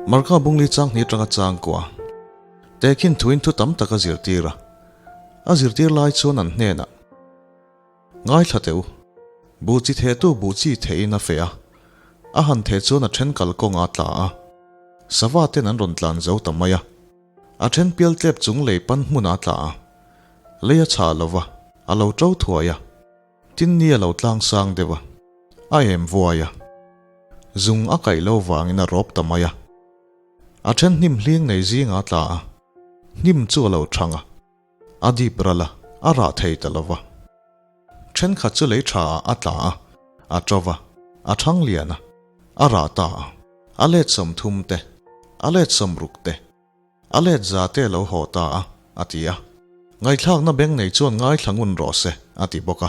Marka bungli chang hnih atanga chang kua tehkhin thuin thu tam tak a zirtir a, a zirtir lai chuan an hnenah, Ngaithla teh u, buh chi thehtu buh chi theihin a feh a, a han theh chuan a then kalkawng a tla a, sava ten an rawn tlan zo ta mai a, a then pial tlep chung lei pan hmun a tla a, lei a chhah lo va, a lo to thuai a, tin ni a lo tlang sang deuh a, a em vuai a, zung a kaih lo vangin a rawp ta mai a, a then hnim hling nei zingah a tla a, hnim chu a lo thang a. A dip ral a, a rah thei ta lo va. Thenkhat chu lei tha ah a tla a, a to va, a thang lian a, a rah ta a. A let 30 te, a let 60 te, a let 100 te a lo haw ta a, a ti a. Ngaihthlakna beng nei chuan ngaithla ngun rawh se, a ti bawk a.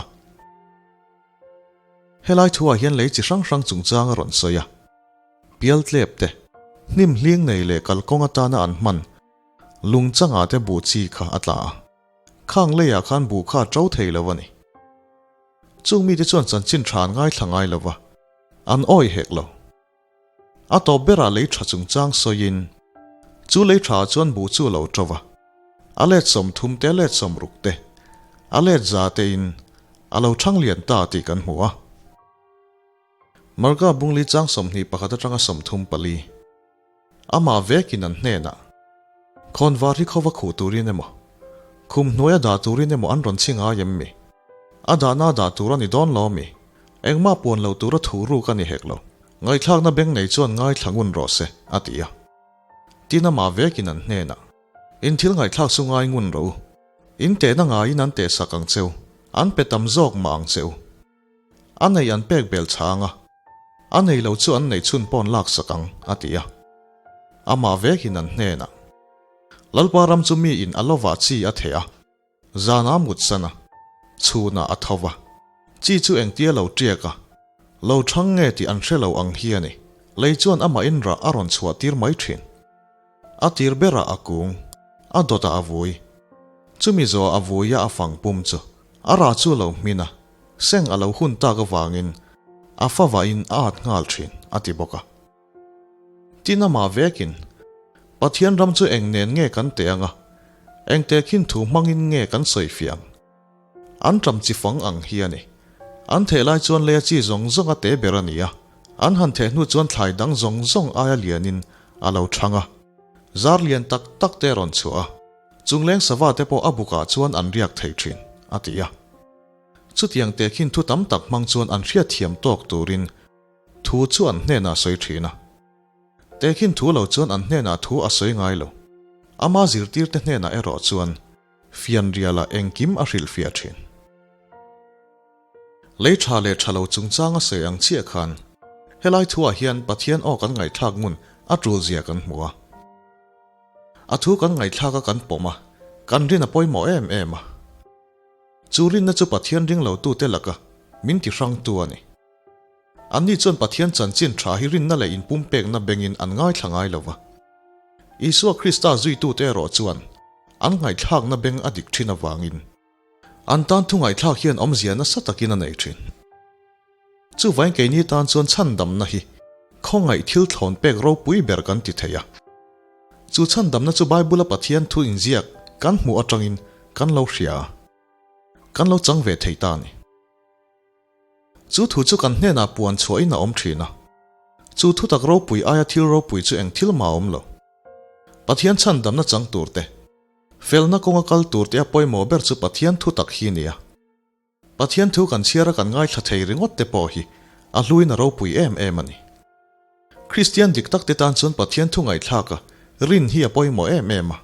Helai thuah hian lei chi hrang hrang chungchang a rawn sawi a. Pial tlep te, hnim hling nei leh kalkawng atana an hman Lung changah te buh chi kha a tla a, khang leiah khan buh kha a to thei lo a ni. Chung mite chuan chanchin tha an ngaithla ngai lo va, an awih hek lo. A tawp berah lei tha chungchang sawiin, chu lei thaah chuan buh chu a lo to va, a let 30 te, a let 60 te, a let 100 tein a lo thang lian ta tih kan hmu a. Marka bungli chang 21 atanga 34. Amah vekin an hnenah, Khawnvar hi khawva khuh turin emaw, khum hnuaia dah turin emaw an rawn chhi ngai em mi? A dahna dah tur a ni dawn lo mi? Engmah puan lo tura thu ruk a ni hek lo. Ngaihthlakna beng nei chuan ngaithla ngun rawh se, a ti a. Tin amah vekin an hnenah, In thil ngaihthlak chu ngai ngun rawh u. In tehna ngaiin an tehsak ang cheu, an pe tam zawk mah ang cheu. A nei an pek bel chhang a, a nei lo chu an nei chhun pawn laksak ang, a ti a. Amah vekin an hnenah, Lalpa ram chu mi in a lovah chi a theh a, zanah mut san a, chhunah a tho va, chi chu engtia lo tiak a, lo thang nge tih an hre lo ang hi a ni. Lei chuan amah in rah a rawn chhuah tir mai thin. A tir berah a kung, a dawtah a vui. Chumi zawhah a vuia a fang pum chu a rah chu a lo hmin a, seng a lo hun tak avangin a fa vahin a at nghal thin, a ti bawk a. Tin amah vekin, Pathian ram chu eng nen nge kan teh ang a, eng tehkhin thu hmangin nge kan sawi fiah ang? An ṭam chi fang ang hi a ni. An theh lai chuan leia chi zawng zawng a te ber a ni a, an han theh hnu chuan thlai dang zawng zawng aia lianin a lo thang a. Zar lian tak tak te a rawn chhuah a, chungleng sava te pawh a bukah chuan an riak thei thin, a ti a. Chutiang tehkhin thu tam tak hmang chuan an hriatthiam tawk turin thu chu an hnenah a sawi thin a. Tehkhin thu lo chuan an hnenah thu a sawi ngai lo. Ama zirtirte hnenah erawh chuan Fianriala engkim a hrilhfiah thin. Lei tha leh tha lo chungchang a sawi ang chiah khan helai thuah hian Pathian aw kan ngaihthlak ngun a tul zia kan hmu a. A thu kan ngaihthlak a kan pawm a, kan rin a pawimawh em em a. Chu rinna chu Pathian ring lo tute laka min ti hrangtu a ni. Anni chuan Pathian chanchin tha hi rinna leh inpumpekna bengin an ngaithla ngai lo va. Isua Krista zuitute erawh chuan an ngaihthlakna beng a dik thin avangin an tan thu ngaihthlak hian awmzia nasa takin a nei thin. Chuvain keini tan chuan chhandamna hi khawngaih thil thlawn pek ropui ber kan ti thei a. Chu chhandamna chu Bible-a Pathian thu inziak kan hmuh atangin kan lo hria a, kan lo chang ve thei ta a ni. Chu thu chu kan hnenah puan chhuahin a awm thin a. Chu thutak ropui aia thil ropui chu eng thil mah a awm lo. Pathian chhandamna chang tur te, felna kawnga kal tur te a pawimawh ber chu Pathian thutak hi a ni a. Pathian thu kan chhiara kan ngaithla thei ringawt te pawh hi a hluin a ropui em em a ni. Kristian dik tak te tan chuan Pathian thu ngaihthlaka rin hi a pawimawh em em a.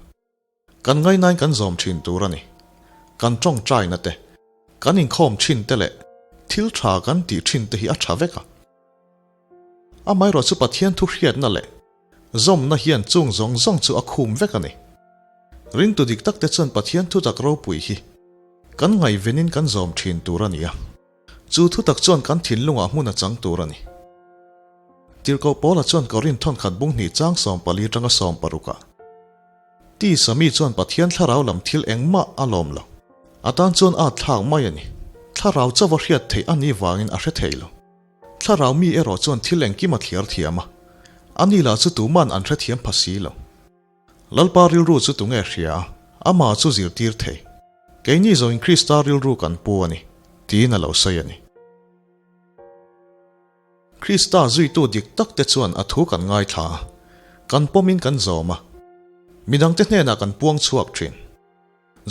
Kan ngainain kan zawm thin tur a ni. Kan tawngtaina te, kan inkhawm thin te leh thil tha kan tih thin te hi a tha vek a. Amaherawh chu Pathian thu hriatna leh zawmna hian chung zawng zawng chu a khum vek a ni. Ringtu dik tak te chuan Pathian thutak ropui hi kan ngaihvenin kan zawm thin tur a ni a. Chu thutak chuan kan thinlungah hmun a chang tur a ni. Tirhkoh Paula chuan Korinth thawnkhat bung hnih chang 14 atanga 16 ah. Tisa mi chuan Pathian thlarau lam thil engmah a lawm lo. A tan chuan at thlak mai a ni. Thlarau chauh a hriat theih a nih vangin a hre thei lo. Thlarau mi erawh chuan thil engkim a thliar thiam a, ani lah chu tuman an hrethiam pha si lo. Lalpa rilru chu tunge hria a, amah chu zirtir thei. Keini zawin Krista rilru kan pu a ni, tiin a lo sawi a ni. Krista zuitu dik tak te chuan a thu kan ngaithla a, kan pawmin kan zawm a, midangte hnenah kan puang chhuak thin.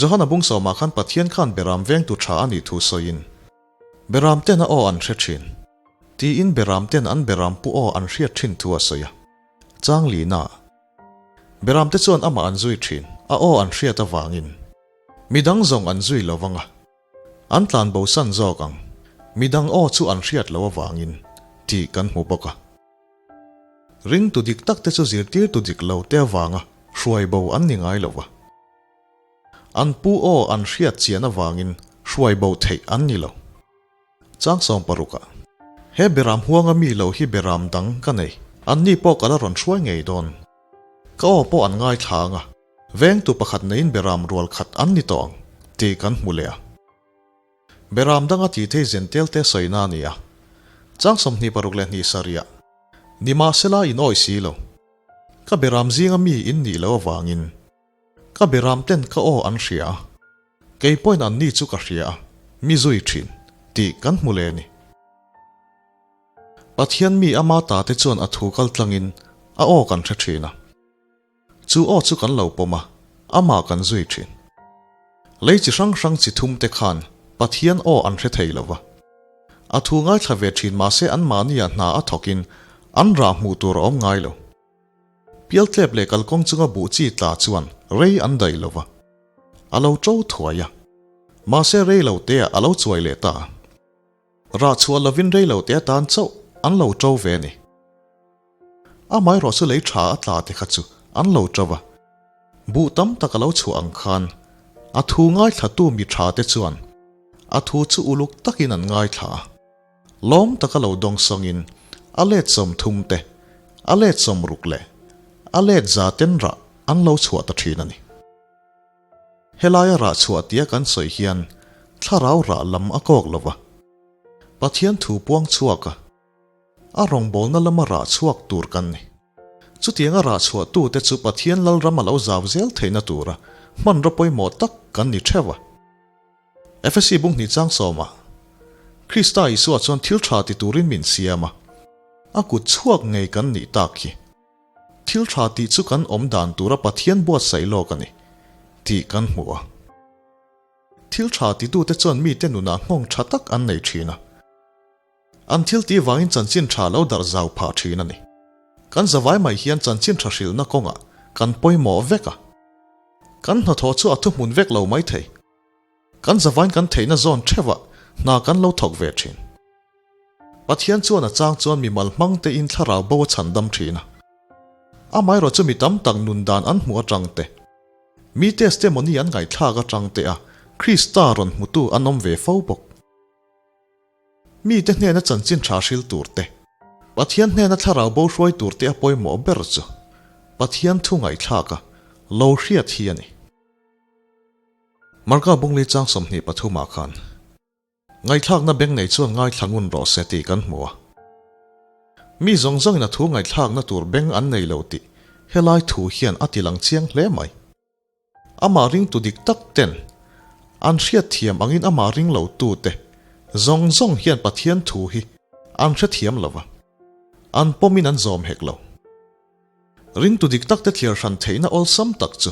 Johana bung sawmah khan Pathian khan beram vengtu tha a nih thu sawiin, Beram ten a aw an hre thin, tiin beram ten an beram pu aw an hriat thin thu a sawi a. Chang lina, Beram te chuan amah an zui thin, a aw an hriat avangin. Midang zawng an zui lo vang a, an tlan bosan zawk ang, midang aw chu an hriat lo avangin, tih kan hmu bawk a. Ringtu dik tak te chu zirtirtu dik lo te avanga hruai bo an ni ngai lo va. An pu aw an hriat chian avangin hruai bo theih an ni lo. Chang 16 ah, He beram huanga mi lo hi beram dang ka nei, anni pawh ka la rawn hruai ngei dawn. Ka aw pawh an ngaithla ang a, vengtu pakhat neiin beram rual khat an ni tawh ang, tih kan hmu leh a. Beram danga tih thei zentel te sawina a ni a. Chang 26 sariah, Nimahsela in awih si lo. Ka beram zinga mi in nih loh avangin. Ka beram ten ka aw an hria a, kei pawhin an ni chu ka hria a, mi zui thin, tih kan hmu leh a ni. Pathian mi ama ta te chuan a thu kal tlangin a aw kan hre thin a. Chu aw chu kan lo pawm a, amah kan zui thin. Lei chi hrang hrang chi thum te khan Pathian aw an hre thei lo va. A thu ngaithla ve thin mahse anmahnia hna a thawkin an rah hmuh tur a awm ngai lo. Pialtlep leh kalkawng chunga buh chi tla chuan rei an daih lo va, a lo to thuai a. Mahse rei lo teah a lo chuai leh ta a. Rah chhuah lovin rei lo te atan chauh an lo to ve a ni. Amaherawh chu lei tha a tla te kha chu an lo to va. Buh tam tak a lo chhuah ang khan a thu ngaithlatu mi tha te chuan a thu chu uluk takin an ngaithla a. Lawm taka lo dawng sawngin a let 30 te, a let 60 leh a let za ten rah an lo chhuah ta thin a ni. Helaia rah chhuah tia kan sawi hian thlarau rah lam a kawk lo va, Pathian thu puang chhuak a, a rawngbawlna lama rah chhuak tur kan ni. Chutianga rah chhuahtute chu Pathian Lalram a lo zau zel theihna tura hmanraw pawimawh tak kan ni theuh a. Efesi bung hnih chang sawmah, Krista Isua chuan thil tha ti turin min siam a, a kut chhuak ngei kan nih tak hi. Thil tha tih chu kan awm dan tura Pathian buatsaih lawk a ni, tih kan hmu a. Thil tha titute chuan mite nunah nghawng tha tak an nei thin a. An thil tih vangin chanchin tha lo darh zau phah thin a ni. Kan zavai mai hian chanchin tha hrilhna kawngah kan pawimawh vek a. Kan hnathawh chu a thuhmun vek lo mai thei. Kan zavain kan theihna zawn theuhah hna kan lo thawk ve thin. Pathian chuan a chang chuan mimal hmang tein thlarau bo a chhandam thin a. Amaherawh chu mi tam tak nun dan an hmuh atang te, mi testimony an ngaihthlak atang te a Krista rawn hmutu an awm ve fo bawk. Mite hnena chanchin tha hril tur te, Pathian hnena thlarau bo hruai tur te a pawimawh ber chu Pathian thu ngaihthlak a lo hriat hi a ni. Marka bungli chang 23 ah khan ngaihthlakna beng nei chuan ngaithla ngun rawh se tih kan hmu a. Mi zawng zawngin a thu ngaihthlakna tur beng an nei lo tih helai thu hian a ti lang chiang hle mai. Amah ringtu dik tak ten an hriatthiam angin amah ring lo tute zawng zawng hian Pathian thu hi an hrethiam lo va, an pawmin an zawm hek lo. Ringtu dik tak te thliar hran theihna awlsam tak chu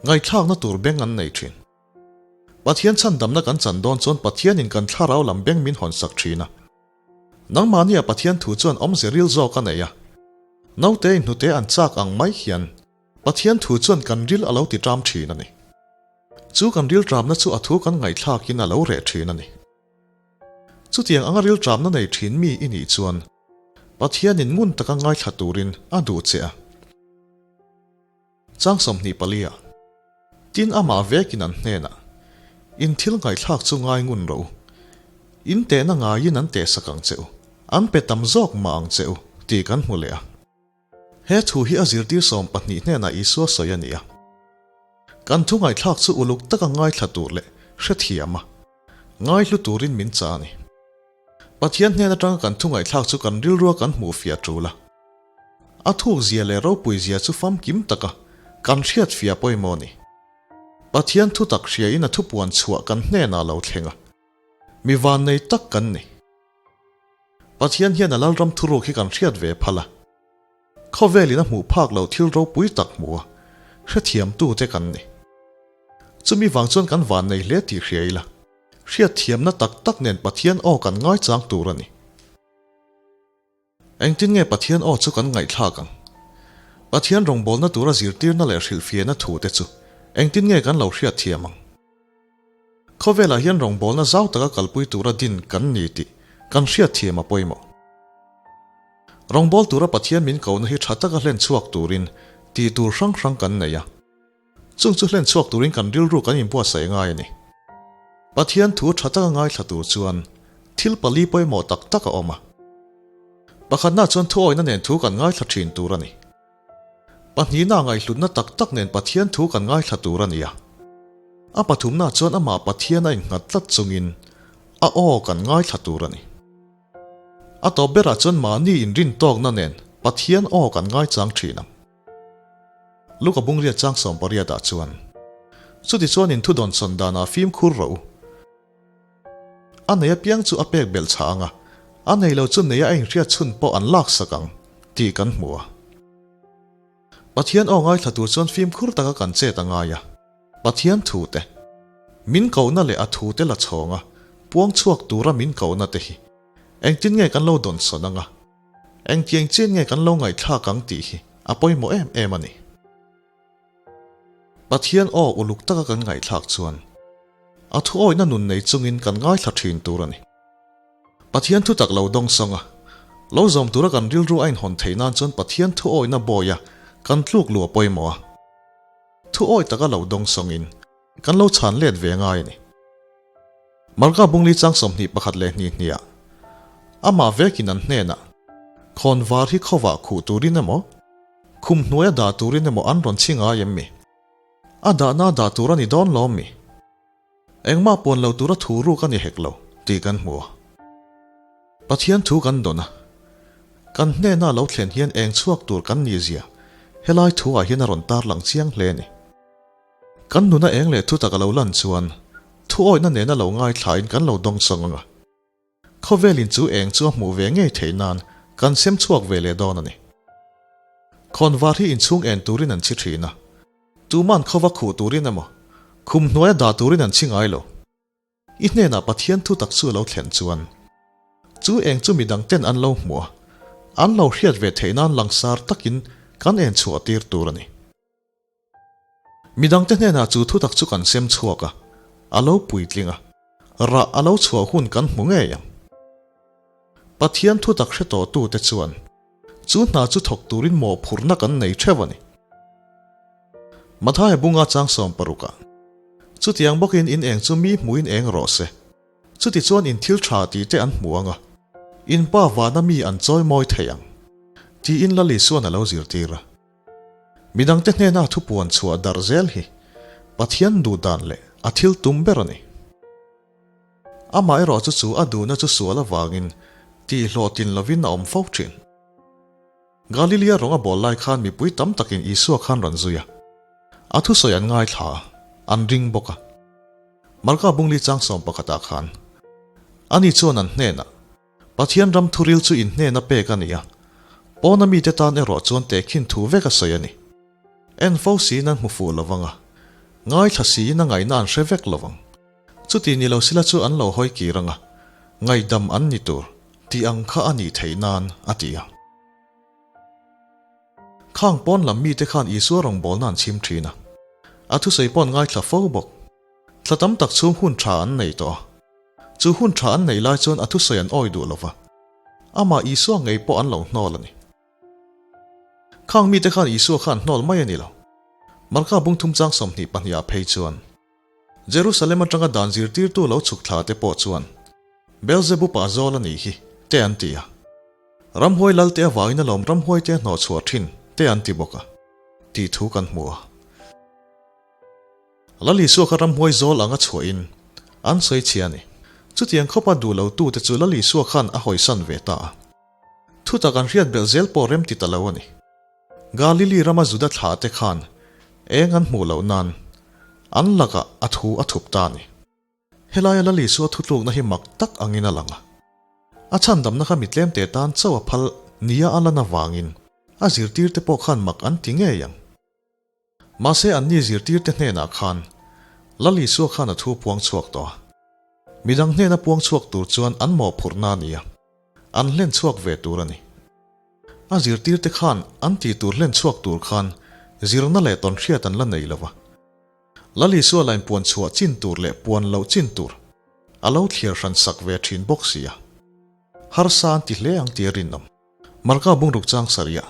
ngaihthlakna tur beng an nei thin. Pathian chhandamna kan chan dawn chuan Pathianin kan thlarau lam beng min hawnsak thin a. Nangmahnia Pathian thu chuan awmze ril zawk a nei a. Naute in hnute an chak ang mai hian Pathian thu chuan kan ril a lo ti ṭam thin a ni. Chu kan ril ṭamna chu a thu kan ngaihthlakin a lo reh thin a ni. Chutiang anga ril ṭamna nei thin mi i nih chuan Pathianin ngun taka ngaithla turin a duh che a. Chang 24 ah, Tin amah vekin an hnenah, In thil ngaihthlak chu ngai ngun rawh u. In tehna ngaiin an tehsak ang che u, an pe tam zawk mah ang che u, tih kan hmu leh a. He thu hi a zirtir 12 hnenah Isua sawi a ni a. Kan thu ngaihthlak chu uluk taka ngaithla tur leh hrethiam a, ngaihlu turin min cha a ni. Pathian hnen atanga kan thu ngaihthlak chu kan rilrua kan hmuh fiah tul a. A thuk zia leh ropui zia chu famkim taka kan hriat fiah pawimawh a ni. Pathian thu tak hriain a thupuan chhuah kan hnenah lo thleng a, mi vannei tak kan ni. Pathian hian a Lalram thuruk hi kan hriat ve phal a. Khawvelin a hmuh phak loh thil ropui tak hmu a, hrethiamtute kan ni. Chumi vang chuan kan vannei hle tih hria ila, hriatthiamna tak tak nen Pathian aw kan ngaichang tur a ni. Engtin nge Pathian aw chu kan ngaihthlak ang? Pathian rawngbawlna tura zirtirna leh hrilhfiahna thute chu engtin nge kan lo hriatthiam ang? Khawvelah hian rawngbawlna zau taka kalpui tura din kan ni tih kan hriatthiam a pawimawh. Rawngbâwl tura Pathian min kohna hi ṭha taka hlen chhuak turin tih tur hrang hrang kan nei a. Chung chu hlen chhuak turin kan rilru kan inbuatsaih ngai a ni. Pathian thu ṭha taka ngaithla tur chuan thil pali pawimawh tak tak a awm a. Pakhatna chuan thuawihna nen thu kan ngaithla ṭhin tur a ni. Pahnihna ngaihhlutna tak tak nen Pathian thu kan ngaithla tur a ni a. A pathumna chuan amah Pathian a innghat tlat chungin a aw kan ngaithla tur a ni. A tawp berah chuan mahni inrintawkna nen Pathian aw kan ngaichang ṭhin ang. Luka bungriat chang 18 ah chuan, Chuti chuan in thudawn sawn danah fimkhur rawh u. A nei apiang chu a pek belh chhah ang a, a nei lo chu neia a inhriat chhun pawh an laksak ang, tih kan hmu a. Pathian aw ngaithla tur chuan fimkhur taka kan chet a ngai a. Pathian thute, min kohna leh a thute la chhawng a, puang chhuak tura min kohna te hi engtin nge kan lo dawnsawn ang a? Engtiang chian nge kan lo ngaihthlak ang tih hi a pawimawh em em a ni. Pathian aw uluk taka kan ngaihthlak chuan a thuawihna nun nei chungin kan ngaithla thin tur a ni. Pathian thu tak lo dawngsawng a, lo zawm tura kan rilru a inhawn theih nan chuan Pathian thuawihna bawia kan tluk lu a pawimawh a. Thuawi taka lo dawngsawngin kan lo chhan let ve ngai a ni. Marka bungli chang 21 leh hnih hniah amah vekin an hnenah khawnvar hi khawvah khuh turin emaw, khum hnuaia dah turin emaw an rawn chhi ngai em mi? A dahna dah tur a ni dawn lawm mi? Engmah puan lo tura thu ruk a ni hek lo tih kan hmu a. Pathian thu kan dawn a, kan hnena lo thlen hian eng chhuak tur kan ni zia helai thuah hian a rawn tarlang chiang hle a ni. Kan nuna eng leh thutak a lo lan chuan thuawihna nena lo ngaithlain kan lo dawngsawng ang a. Khawvelin chu eng chu a hmuh ve ngei theih nan kan sem chhuak ve leh dawn a ni. Khawnvar hi inchhung en turin an chhi thin a, tuman khawva khuh turin emaw khum hnuaia dah turin an chhi ngai lo. I hnenah Pathian thutak chu a lo thlen chuan chu eng chu midang ten an lo hmuh a, an lo hriat ve theih nan langsar takin kan en chhuah tir tur a ni. Midangte hnenah chu thutak chu kan sem chhuak a, a lo puitling a, rah a lo chhuah hun kan hmu ngei ang. Pathian thutak hre tawhtute chuan chu hna chu thawk turin mawhphurhna kan nei theuh a ni. Mathaia bunga chang 60 ah, Chutiang bawkin in eng chu mi hmuhin eng rawh se, chutichuan in thil tha tih te an hmu ang a, in pa vana mi an chawi mawi thei ang, tiin Lal Isuan a lo zirtir a. Midangte hnena thupuan chhuah darh zel hi Pathian duh dan leh a thil tum ber a ni. Amaherawh chu chu a duhna chu sual avangin tih hlawhtlin lovin a awm fo thin. Galilia rawng a bawl lai khan mipui tam takin Isua khan rawn zui a. A thusawi an ngaithla a, an ring bawk a. Marka bungli chang 11 ah khan ani chuan an hnenah, Pathian ram thuril chu in hnena pek a ni a, pawna mite tan erawh chuan tehkhin thu vek a sawi a ni. En fo siin an hmu fuh lo vang a, ngaithla siin a ngaihna an hre vek lo vang. Chuti ni lo sila chu an lo hawi kir ang a, ngaihdam an ni tur tih ang kha a nih theih nan a ti a. Khang pawn lam mite khan Isua rawngbawlna an chhim thin a, a thusawi pawh an ngaithla fo bawk. Thla tam tak chhung hun tha an nei tawh a. Chu hun tha an nei lai chuan a thusawi an awi duh lo va, amah Isua ngei pawh an lo hnawl a ni. Khang mite khan Isua kha an hnawl mai a ni lo. Marka bung thum chang 22 ah phei chuan, Jerusalem atanga dan zirtirtu lo chhuk thla te pawh chuan, Beelzebub ah zawl a nih hi, te an ti a. Ramhuai lalte avangin alawm ramhuai te a hnawhchhuah thin, te an ti bawk a, tih thu kan hmu a. Lal Isua kha ramhuai zawl anga chhuahin an sawi chhia a ni. Chutiang khawpa duh lo tute chu Lal Isua khan a hawisan ve ta a. Thutak an hriat belh zel pawh rem ti ta lo a ni. Galili rama Juda thlah te khan eng an hmuh loh nan an lakah a thu a thup ta a ni. Helaia Lal Isua thutlukna hi mak tak angin a lang a. A chhandamna kha mi tlemte tan chauh a phal nia a lan avangin a zirtirte pawh khan mak an ti ngei ang. Mahse anni zirtirte hnenah khan Lal Isua khan a thu puang chhuak tawh a. Midang hnena puang chhuak tur chuan an mawhphurhna a ni a, an hlen chhuak ve tur a ni. A zirtirte khan an tih tur hlen chhuak tur khan zirna leh tawnhriat an la nei lo va. Lal Isua lain puan chhuah chin tur leh puan loh chin tur a lo thliar hran sak ve thin bawk si a. Harsa an ti hle ang tih a rinawm. Marka bungruk chang sarih ah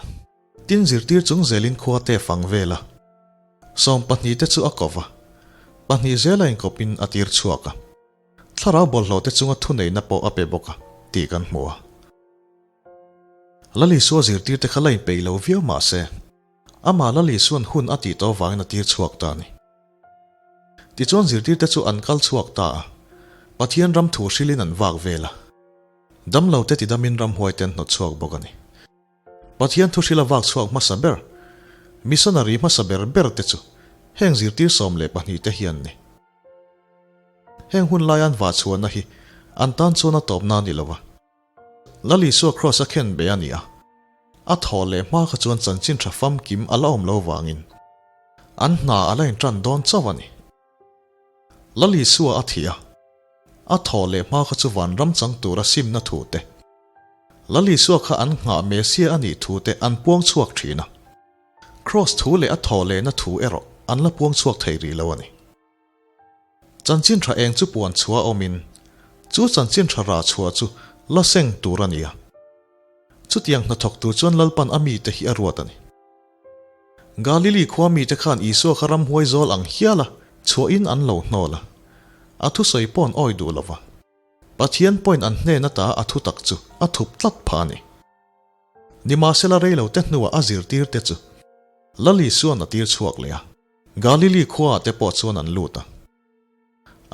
tin zirtir chung zelin khua te fang vel a. 12 te chu a ko va, pahnih zela inkawpin a tir chhuak a. Thlarau bawlhhlawh te chunga thuneihna pawh a pe bawk a tih kan hmu a. Lal Isua zirtirte kha la inpeih lo viau mah se, amah Lal Isua'n hun a tih tawh avangin a tir chhuak ta a ni. Tichuan zirtirte chu an kal chhuak ta a, Pathian ram thu hrilhin an vak vel a. Damlote tidamin ramhuaite an hnawt chhuak bawk a ni. Pathian thu hrila vak chhuak hmasa ber, missionary hmasa ber ber te chu heng zirtir 12 te hi an ni. Heng hun laia an vah chhuahna hi an tan chuan a tawpna a ni lo va. Lal Isua Kraws a khen be a ni a, a thawh leh hma kha chuan chanchin tha famkim a la awm lo vangin an hna a la intan dawn chauh a ni. Lal Isua a thih a, a thawh leh hma kha chu vanram chang tura simna thu te, Lal Isua kha an nghah Mesia a nih thu te an puang chhuak thin a. Kraws thu leh a thawh lehna thu erawh an la puang chhuak thei rih lo a ni. Chanchin tha eng chu puan chhuah awmin, chu chanchin tha rah chhuah chu la seng tur a ni a. Chutiang hnathawk tur chuan Lalpan a mite hi a ruat a ni. Galili khua mite khan Isua kha ramhuai zawl ang hial a chhuahin an lo hnawl a, a thusawi pawh an awi duh lo va. Pathian pawhin an hnen ata a thutak chu a thup tlat phah a ni. Nimahsela reilote hnuah a zirtirte chu Lal Isua'n a tir chhuak leh a. Galili khuaah te pawh chuan an lut a.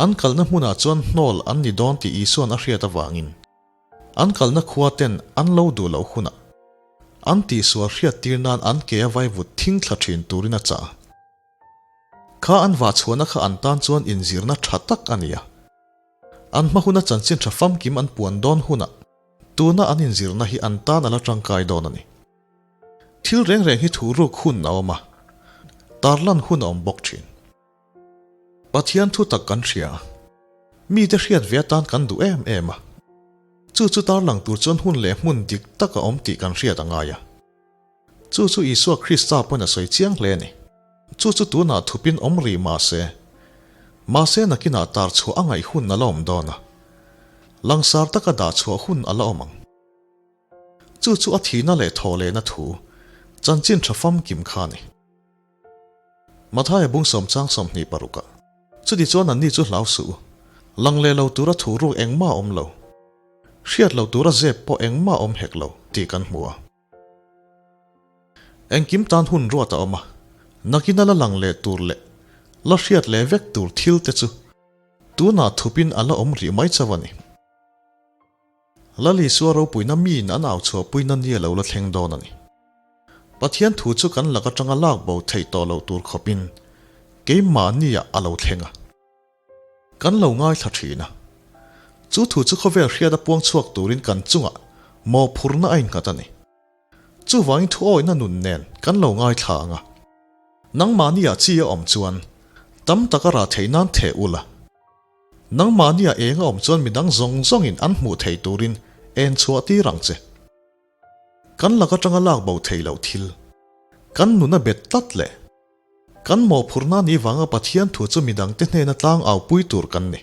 An kalna hmunah chuan hnawl an ni dawn tih Isua'n a hriat avangin an kalna khua ten an lo duh loh hunah an tihsual hriattir nan an ke a vaivut thing thla thin turin a chah a. Kha an vahchhuahna kha an tan chuan inzirna tha tak a ni a. An hma huna chanchin tha famkim an puan dawn hunah tuna an inzirna hi an tan a la tangkai dawn a ni. Thil reng reng hi thu ruk hun a awm a, tarlan hun a awm bawk thin. Pathian thu tak kan hria a, mite hriat ve atan kan duh em em a. Chu chu tarlang tur chuan hun leh hmun dik tak a awm tih kan hriat a ngai a. Chu chu Isua Krista pawn a sawi chiang hle a ni. Chu chu tunah thupin awm rih mah se, mahse nakinah tar chhuah a ngaih hun a la awm dawn a, langsar taka dah chhuah hun a la awm ang. Chu chu a thihna leh thawh lehna thu, chanchin tha famkim kha a ni. Mathaia bung sawm chang 26 ah, Chuti chuan anni chu hlau suh u, lang leh lo tura thu ruk engmah a awm lo, hriat lo tura zep pawh engmah a awm hek lo tih kan hmu a. Engkim tan hun ruat a awm a, nakina la lang leh tur leh la hriat leh vek tur thil te chu tunah thupin a la awm rih mai chauh a ni. Lal Isua ropuina miin an au chhuahpuina ni a lo la thleng dawn a ni. Pathian thu chu kan lak atanga lak bo theih tawh loh tur khawpin keimahniah a lo thleng a. Kan lo ngaithla thin a. Chu thu chu khawvel hriat a puang chhuak turin kan chungah mawhphurhna a innghat a ni. Chuvangin thu awihna nun nen kan lo ngaithla ang a. Nangmahniah chi a awm chuan tam taka rah theih nan theh ula. Nangmahnia eng a awm chuan midang zawng zawngin an hmuh thei turin en chhuah tir ang che. Kan lak atanga lak bo thei loh thil, kan nun a bet tlat leh kan mawhphurhna ni vanga Pathian thu chu midangte hnena tlang au pui tur kan ni.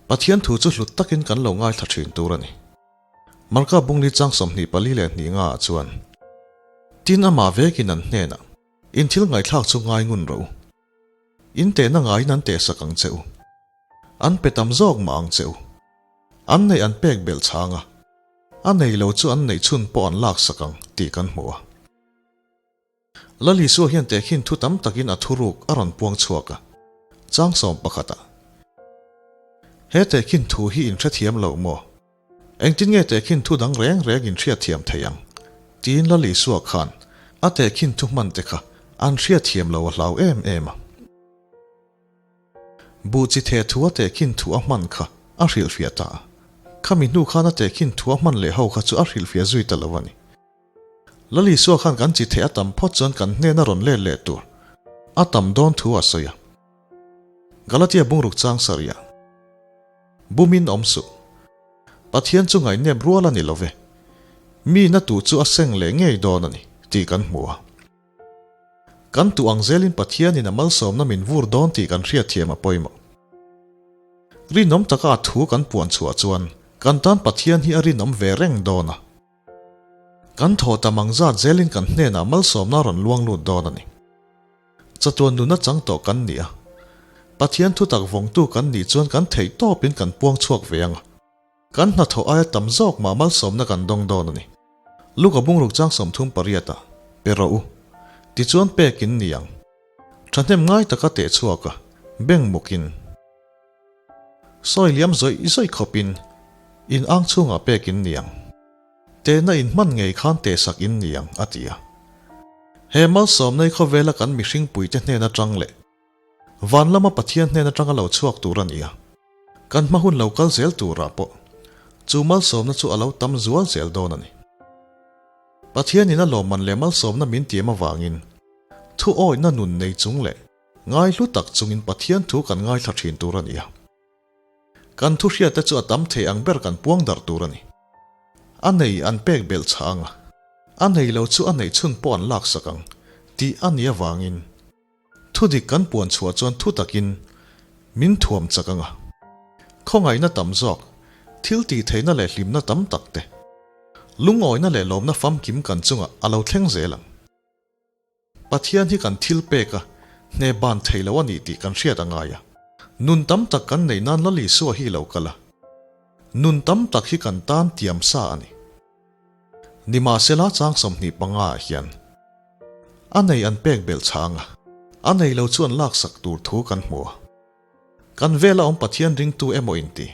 Pathian thu chu hlut takin kan lo ngaithla thin tur a ni. Marka bungli chang 24 leh hnih ngaah chuan, Tin amah vekin an hnenah, In thil ngaihthlak chu ngai ngun rawh u. In tehna ngaiin an tehsak ang che u. An pe tam zawk mah ang che u. An neih an pek belh chhang a, a nei lo chu an neih chhun pawh an laksak ang tih kan hmu a. Lal Isua hian tehkhin thu tam takin a thuruk a rawn puang chhuak a, chang 11 ah. He tehkhin thu hi in hrethiam lo maw? Engtin nge tehkhin thu dang reng reng in hriatthiam thei ang? Tiin Lal Isua khan a tehkhin thu hman te kha an hriatthiam lo a hlau em em a. Buh chi theh thu a tehkhin thu a hman kha a hrilhfiah ta a. Khami hnu khan a tehkhin thu a hman leh ho kha chu a hrilhfiah zui ta lo a ni. Lal Isua khan kan chi theh a tam phawt chuan kan hnena rawn let leh tur a tam dawn thu a sawi a. Galatia bungruk chang sarih ah Bumin awm suh. Pathian chu ngaihnep rual a ni lo ve. Mi na tuh chu a seng leh ngei dawn a ni tih kan hmu a. Kan tuh ang zelin Pathianin a malsawmna min vur dawn tih kan hriatthiam a pawimawh. Rinawm taka a thu kan puan chhuah chuan kan tan Pathian hi a rinawm ve reng dawn a. Kan thaw tam ang zat zelin kan hnenah malsawmna a rawn luang lut dawn a ni. Chatuan nuna chang tawh kan ni a. Pathian thutak vawngtu kan nih chuan kan theih tawpin kan puang chhuak ve ang a. Kan hnathawh aia tam zawk mah malsawmna kan dawng dawn a ni. Luka bungruk chang 38 ah, Pe rawh u. Tichuan pek in ni ang. Thahnem ngai taka teh chhuak a, beng mukin. Sawi liam zawih zawih khawpin in ang chhungah pek in ni ang. Tehna in hman ngei khan tehsak in ni ang, a ti a. He malsawmna hi khawvela kan mihring puite hnen atang leh Van lama Pathian hnen atanga lo chhuak tur a ni a, kan hma hun lo kal zel turah pawh chu malsawmna chu a lo tam zual zel dawn a ni. Pathianin a lawmman leh malsawmna min tiam avangin thu awihna nun nei chung leh ngaihlu tak chungin Pathian thu kan ngaithla thin tur a ni a. Kan thu hriatte chu a tam thei ang ber kan puang darh tur a ni. A nei an pek belh chhah ang a, a nei lo chu a neih chhun pawh an laksak ang tih a nih avangin Thudik kan puan chhuah chuan thu takin min thuam chak ang a. Khawngaihna tam zawk, thil tih theihna leh hlimna tam tak te, lungawina leh lawmna famkim kan chungah a lo thleng zel ang. Pathian hi kan thil pek a, hne ban thei lo a ni tih kan hriat a ngai a. Nun tam tak kan neih nan Lal Isua hi lo kal a. Nun tam tak hi kan tan tiam sa a ni. Nimahsela chang 25 ah hian a nei an pek belh chhang a, a nei lo chu an laksak tur thu kan hmu a. Kan vela awm Pathian ringtu emaw inti,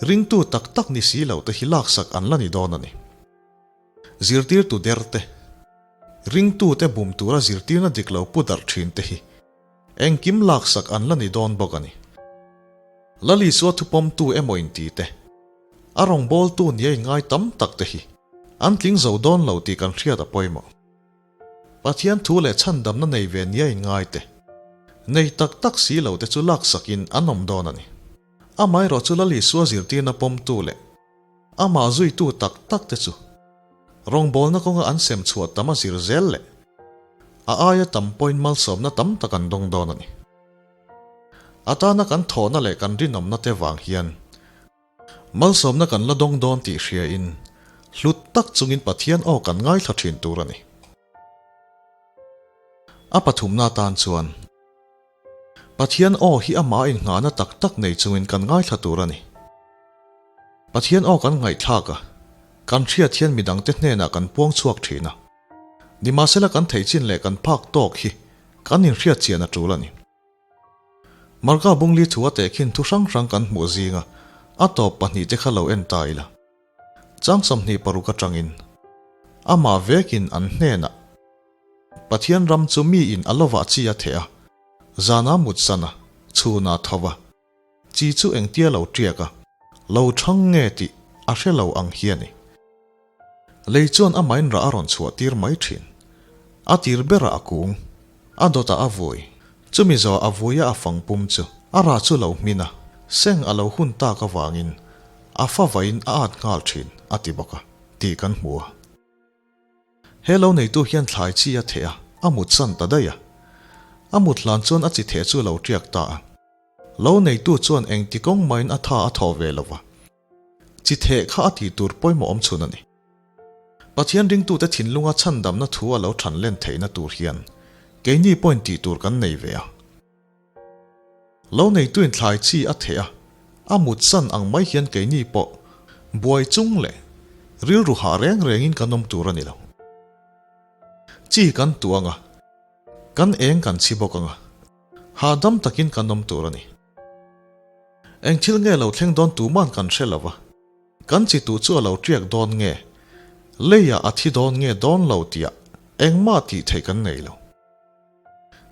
ringtu tak tak ni si lo te hi laksak an la ni dawn a ni. Zirtirtu der te, ringtu te bum tura zirtirna dik lo pu darh thin te hi engkim laksak an la ni dawn bawk a ni. Lal Isua thupawmtu emaw inti te, A rawngbawltu nia inngai tam tak te hi an tling zo dawn lo tih kan hriat a pawimawh. Pathian thu leh chhandamna nei ve nia inngai te, nei tak tak si lo te chu laksakin an awm dawn a ni. Amaherawh chu Lal Isua zirtirna pawmtu leh amah zuitu tak tak te chu rawngbawlna kawnga an sem chhuah tam a zir zel leh a aia tam pawhin malsawmna tam tak an dawng dawn a ni. A tana kan thawhna leh kan rinawmna te vang hian Malsawmna kan la dawng dawn tih hriain hlut tak chungin Pathian aw kan ngaithla thin tur a ni. A pathumna atan chuan Pathian aw hi amah innghahna tak tak nei chungin kan ngaithla tur a ni. Pathian aw kan ngaihthlak a, kan hriat hian midangte hnenah kan puang chhuak thin a. Nimahsela kan theih chin leh kan phak tawk hi kan inhriat chian a tul a ni. Marka Bungli thu a tehkhin thu hrang hrang kan hmuh zinga a tawp pahnihte kha lo en ta ila. Chang 26 atangin amah vekin an hnenah Pathian ram chu miin a lovah chi a theh a, zana mut san a, chhunah tho va, chi chu engtia lo tiak a, lo thang nge tih a hre lo ang hi a ni. Lei chuan amahin rah a rawn chhuah tir mai thin. A tir berah a kung, a dawtah a vui. Chumi zawh a vuia a fang pum chu a rah chu lo hmin a, seng a lo hun tak avangin a fa vain a at nghal thin a ti bawk a tih kan hmu a. He lo neitu hian thlai chi a theh a, a mut san ta daih a. A mut hlan chuan a chi theh chu a lo tiak ta a. Lo neitu chuan engti kawng mahin a tha a thawh ve lo va. Chi theh kha a tih tur pawimawh awm chhun a ni. Pathian ringtute thinlunga chhandamna thu a lo than len theihna tur hian keini pawhin tih tur kan nei ve a. Lo neituin thlai chi a theh a, a mut san ang mai hian keini pawh buai chung leh rilru hah reng rengin kan awm tur a ni lo. Chi kan tuang a. Kan eng kan chhi bawk ang a, hahdam takin kan awm tur a ni. Eng thil nge lo thleng dawn tuman kan hre lo va, kan chi tuh chu a lo tiak dawn nge, leiah a thi dawn nge dawn lo tihah engmah tih theih kan nei lo.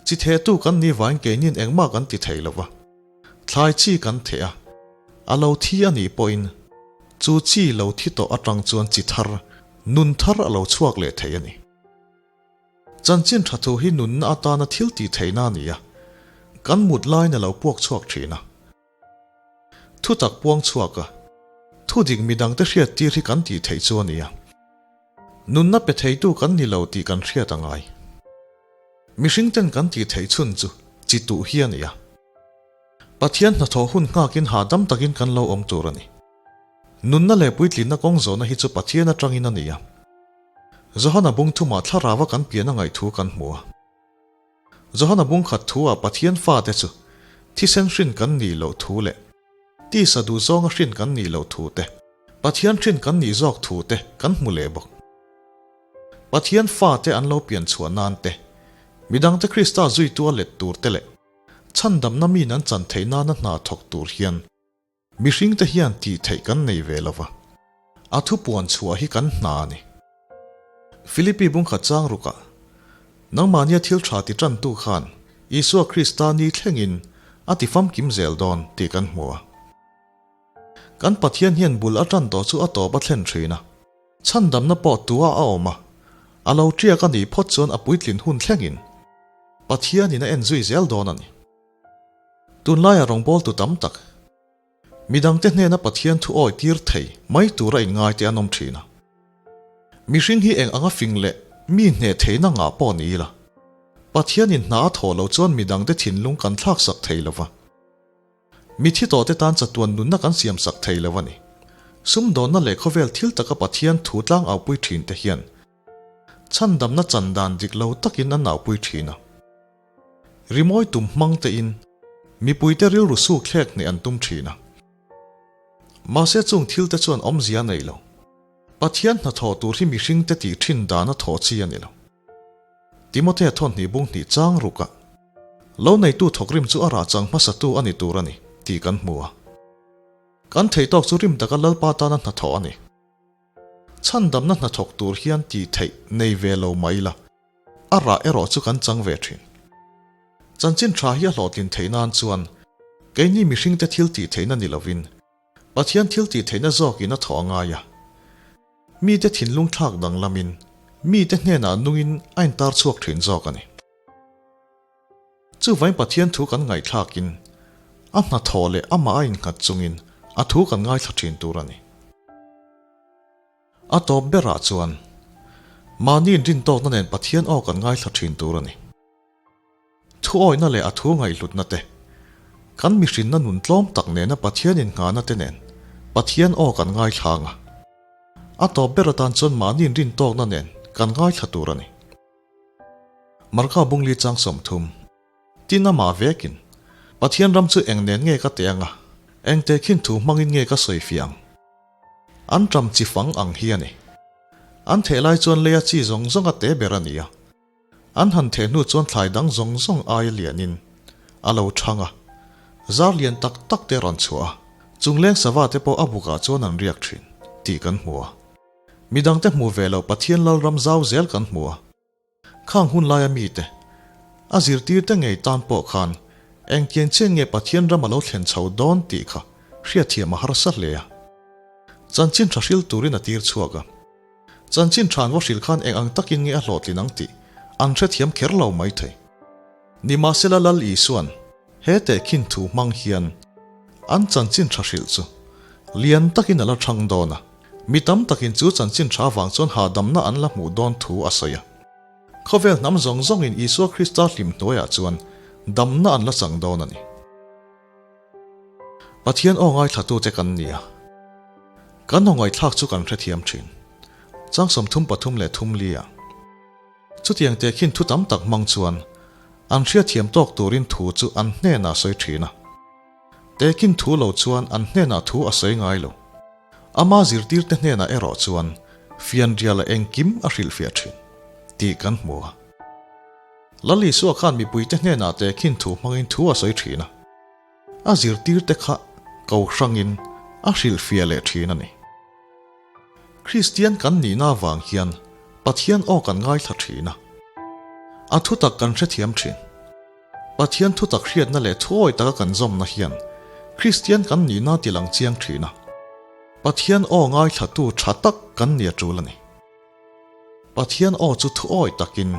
Chi thehtu kan ni vain keinin engmah kan ti thei lo va, thlai chi kan theh a, a lo thi a nih pawhin chu chi lo thi tawh atang chuan chi thar, nun thar a lo chhuak leh thei a ni. Chanchin tha thu hi nunna atana thil tih theihna a ni a, kan mut laiin a lo puak chhuak thin a. Thutak puang chhuak a, thudik midangte hriat tir hi kan tih theih chu a ni a. Nunna pe theitu kan ni lo tih kan hriat a ngai. Mihring ten kan tih theih chhun chu chi tuh hi a ni a. Pathian hnathawh hun nghakin hahdam takin kan lo awm tur a ni. Nunna leh puitlinna kawng zawhna hi chu Pathian atangin a ni a. Johana bung thumah thlarava kan pian a ngaih thu kan hmu a. Johana bung khat thu-ah Pathian fate chu thisen hrin kan nih loh thu leh tisa duh zawnga hrin kan nih loh thu te, Pathian hrin kan nih zawk thu te kan hmu leh bawk. Pathian fate an lo pian chhuah nan te, midangte Krista zuitu a let tur te leh chhandamna min an chan theih nana hna thawk tur hian Mihringte hian tih theih kan nei ve lo va, a thupuan chhuah hi kan hna a ni. Philippi bungkhat chang rukah, Nangmahnia thil tha ti tantu khan Isua Krista ni thlengin a ti famkim zel dawn tih kan hmu a. Kan Pathian hian bul a tan tawh chu a tawp a thlen thin a. Chhandamna pawh tua a awm a, a lo tiak a nih phawt chuan a puitlin hun thlengin Pathianin a en zui zel dawn a ni. Tunlaia rawngbawltu tam tak, midangte hnena Pathian thu awi tir thei mai tura inngaite an awm thin a. Mihring hi eng anga fing leh mi hneh theihna ngah pawh ni ila, Pathianin hna a thawh loh chuan midangte thinlung kan thlaksak thei lo va. Mithi tawhte tan chatuan nunna kan siamsak thei lo a ni. Sumdawnna leh khawvel thil taka Pathian thu tlang aupui thinte hian chhandamna chan dan dik lo takin an aupui thin a. Rimawi tum hmang tein mipuite rilru suk thlek hneh an tum thin a. Mahse chung thilte chuan awmzia a nei lo. Pathian hnathawh tur hi mihringte tih thin dan a thawh chi a ni lo. Timothea thawnhnih bung hnih chang rukah, Lo neitu thawkrim chu a rah chang hmasatu a ni tur a ni tih kan hmu a. Kan theih tawk chu rim taka Lalpa tana hnathawh a ni. Chhandamna hnathawk tur hian tih theih nei ve lo mai la, a rah erawh chu kan chang ve thin. Chanchin tha hi a hlawhtlin theih nan chuan keini mihringte thil tih theihna ni lovin Pathian thil tih theihna zawkin a thawh a ngai a. Mite thinlung thlak danglamin mite hnenah nungin a intar chhuak thin zawk a ni. Chuvain Pathian thu kan ngaihthlakin a hnathawh leh amah a innghat chungin a thu kan ngaithla thin tur a ni. A tawp berah chuan mahni inrintawkna nen Pathian aw kan ngaithla thin tur a ni. Thu awihna leh a thu ngaihhlutna te, kan mihrinna nun tlawm tak nena Pathian innghahna te nen Pathian aw kan ngaithla ang a. A tawp ber atan chuan mahni inrintawkna nen kan ngaithla tur a ni. Marka Bungli chang 30. Tin amah vekin, Pathian ram chu eng nen nge ka teh ang a, eng tehkhin thu hmangin nge ka sawi fiah ang? An ṭam chi fang ang hi a ni. An theh lai chuan leia chi zawng zawng a te ber a ni a. An han theh hnu chuan thlai dang zawng zawng aia lianin a lo ṭhang a, zar lian tak tak te a rawn chhuah a, chungleng sava te pawh a bukah chuan an riak ṭhin tih kan hmu a. Midangte hmu ve loh Pathian Lalram zau zel kan hmu a. Khang hun laia mite, a zirtirte ngei tan pawh khan engtiang chian nge Pathian ram a lo thlen chho dawn tih kha hriatthiam a harsa hle a. Chanchin tha hril turin a tir chhuak a. Chanchin tha an va hril khan eng ang takin nge a hlawhtlin ang tih an hrethiam kher lo mai thei. Nimahsela Lal Isua'n he tehkhin thu hmang hian an chanchin tha hrilh chu lian takin a la chhang dawn a, mi tam takin chu chanchin tha avang chuan hahdamna an la hmuh dawn thu a sawi a. Khawvel hnam zawng zawngin Isua Krista hlim hnuaiah chuan damna an la chang dawn a ni. Pathian aw ngaithlatute kan ni a, kan aw ngaihthlak chu kan hrethiam thin. Chang 33 leh 34. Chutiang tehkhin thu tam tak hmang chuan an hriatthiam tawk turin thu chu an hnenah a sawi thin a. Tehkhin thu lo chuan an hnenah thu a sawi ngai lo. Ama zirtirte hnenah erawh chuan fianriala engkim a hrilhfiah thin tih kan hmu a. Lal Isua khan mipuite hnenah tehkhin thu hmangin thu a sawi thin a. A zirtirte kha ko hrangin a hrilhfiah leh thin a ni. Kristian kan nihna avang hian Pathian aw kan ngaithla thin a. A thutak kan hrethiam thin. Pathian thutak hriatna leh thuawi taka kan zawmna hian Kristian kan nihna ti lang chiang thin a. Pathian aw ngaithlatu tha tak kan ni a tul a ni. Pathian aw chu thuawi takin,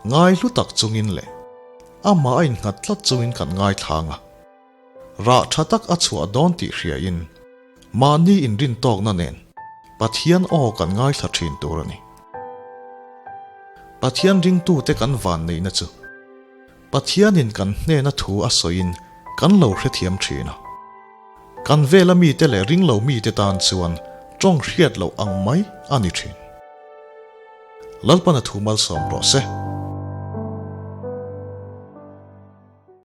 ngai hlu tak chungin leh amah a innghat tlat chungin kan ngaithlang a. Rah tha tak a chhuah dawn tih hriain mahni inrintawkna nen Pathian aw kan ngaithla thin tur a ni. Pathian ringtute kan van neihna chu Pathianin kan hnena thu a sawiin kan lo hrethiam thin a. Kan vela mite leh ringlo mite tan chuan tawng hriat loh ang mai a ni thin. Lalpana thu malsawm rawh se.